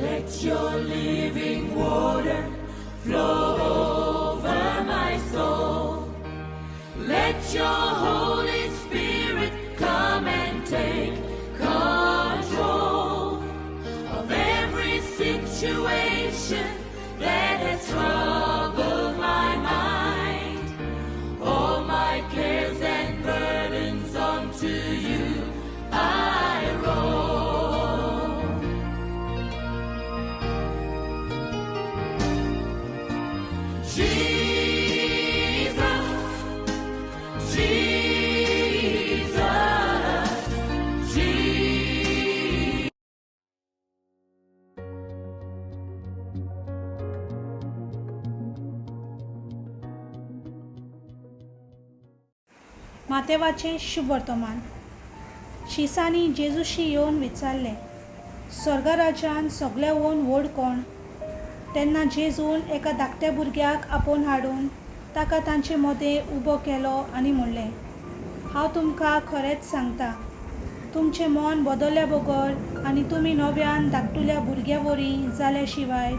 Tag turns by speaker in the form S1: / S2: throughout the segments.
S1: Let your living water flow over my soul. Let your Holy Spirit come and take control of every situation that has troubled my mind. All my cares and burdens onto you I roll. Jesus, Jesus, Jesus.
S2: मातेवाचें शुभवर्तमान. शिसांनी जेजूशी येवन विचारलें, स्वर्गराज्यान सगळ्याहून व्हड कोण? तेन्ना जेजून एका धाकट्या भुरग्याक आपोवन हाडून ताका तांचे मदें उबो केलो आनी म्हणलें, हांव तुमकां खरेंच सांगता, तुमचें मन बदलल्या बगर आनी तुमी नव्यान धाकटुल्या भुरग्या वरी जाल्या शिवाय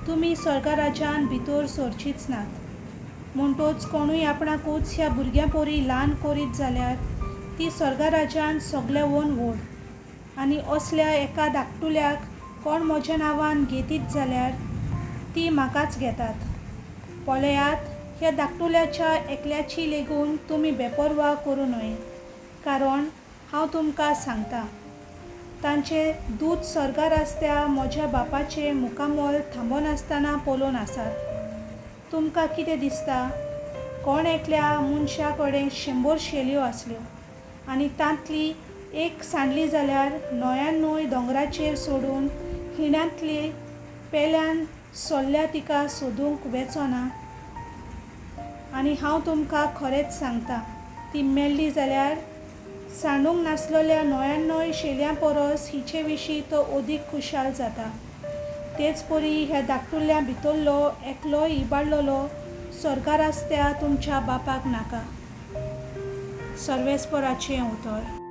S2: तुमी स्वर्गराज्यान भितर सरचीच नात. म्हणटोच कोणूय आपणाकूच ह्या भुरग्यां परी ल्हान करीत जाल्यार ती स्वर्गराज्यान सगळ्याहून व्हड. आनी असल्या एका धाकटुल्याक कोण म्हज्या नांवान घेतीत जाल्यार ती म्हाकाच घेतात. पळयात, ह्या धाकटुल्याच्या एकल्याची लेगून तुमी बेपर्वा करूं नये, कारण हांव तुमकां सांगता, तांचे दूत स्वर्गार आसत्या म्हज्या बापाचें मुखामोल थांबनासतना पळोवन आसात. तुमकां कितें दिसता? कोण एकल्या मनशा कडेन 100 शेलयो आसल्यो आनी तांतली एक सांडली जाल्यार 99 दोंगराचेर सोडून हिण्यांतली पेल्यान सोल्ल्या तिका सोदूंक वेचो ना? आनी हांव तुमकां खरेंच सांगता, ती मेल्ली जाल्यार सांडूंक नासलेल्या 99 शेलयां परस हिचे विशीं तो अदीक खुशाल जाता. तेच परी ह्या धाकटुल्या भितरलो एकलोय इबाडलेलो स्वर्गार आसत्या तुमच्या बापाक नाका. सर्वेस्पराचें उतर.